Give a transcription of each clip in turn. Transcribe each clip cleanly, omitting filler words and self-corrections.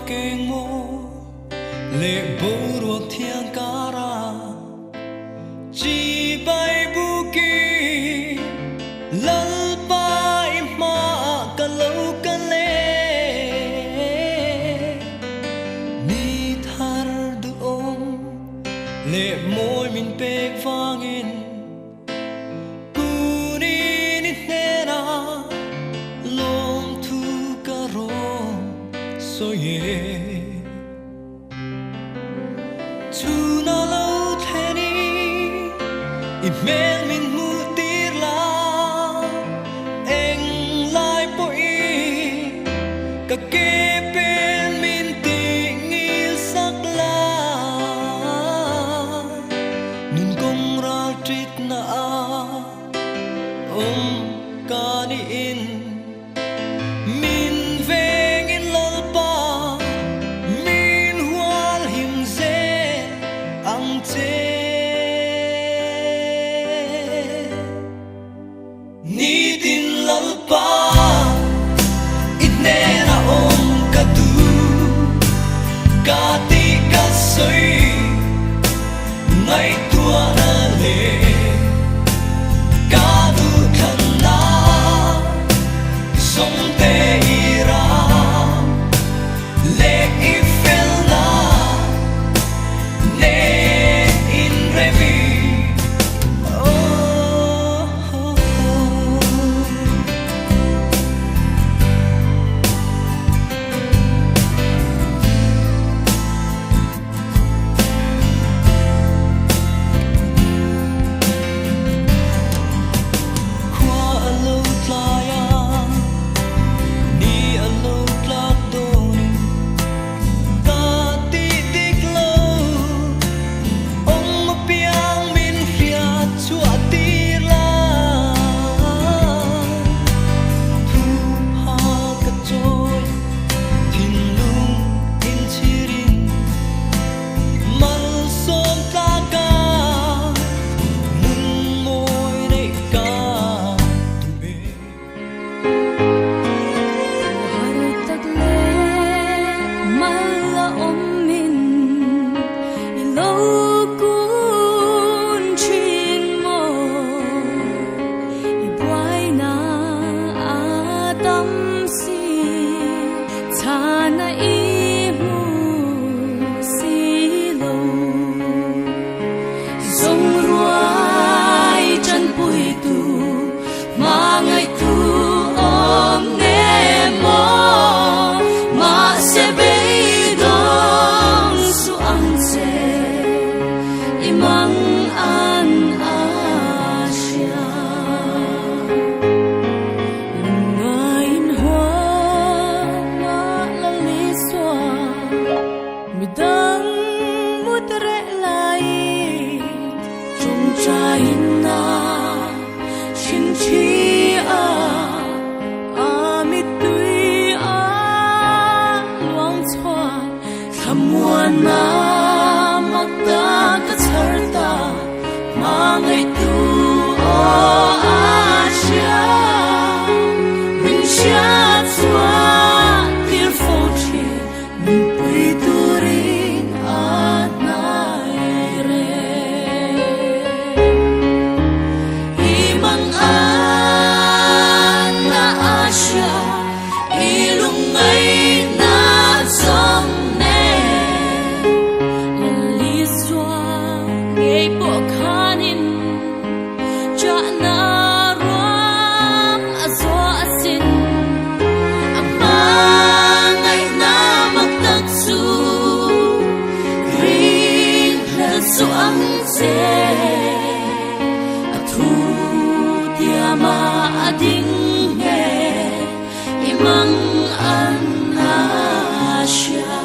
keng maw leh boruak thiang kara chibai bukin Lalpa i hmaah ka lo kal e. Ni thar duhawm leh mawi min pek vangin Kunin i hnenah lawmthu ka rawn sawi e. Chhun a lo thlen i i hmel min hmuh tir la, eng lai pawhin ka ke pen min tih ngil sak la. Nun kawng ral ṭit na a awm ka niin min vengin Lalpa min hual him zel ang che. Nitin Lalpa i hnena awm ka duh, ka tih ka sawi ngaihtuahna leh ka duhthlanna zawngte i ram leh i felna nen inremi. Khua a lo tlai a, ni a lo tlak dawnin ka tih dik lo. Awm apiang min hriat chhuah tir la, thu pha ka chawi thinlung inchhirin malsawm tlak a nun mawi neih ka duh e. Har tak leh mal a awmin i lo kun thin maw? I buaina a tam si, chhana i hmu si lo. Zawng ruai tanpuitu hmangaihtu awm nem maw? Mahse beidawng suh ang che i mang an a hria. Lungngain huama la lisua midang mut reh laiin Chawngchaiin a thinthi a, a mittui a luang chhuak. Thlamuanna mak tak a chhar ta, hmangaihtu aw a hria. Min hriat chhuah tir fo thin, min pui turin a hnai reng. I mang an na a hria, i lungngaihna zawng nen. Lalisua ngei pawh khanin chahna ruam a zuah asin. A hmangaihna mak tak chu ringhlel suh ang che. A thu tiama a ding nge i mang an a hria.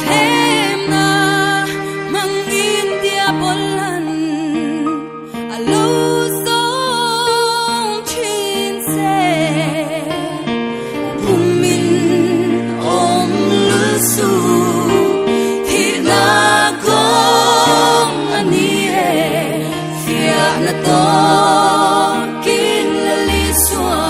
Thlemna hmangin diabolan a lo zawng thin che. Pumin awm lul suh, thihna kawng a ni e, fiahna tawkin la Lisua.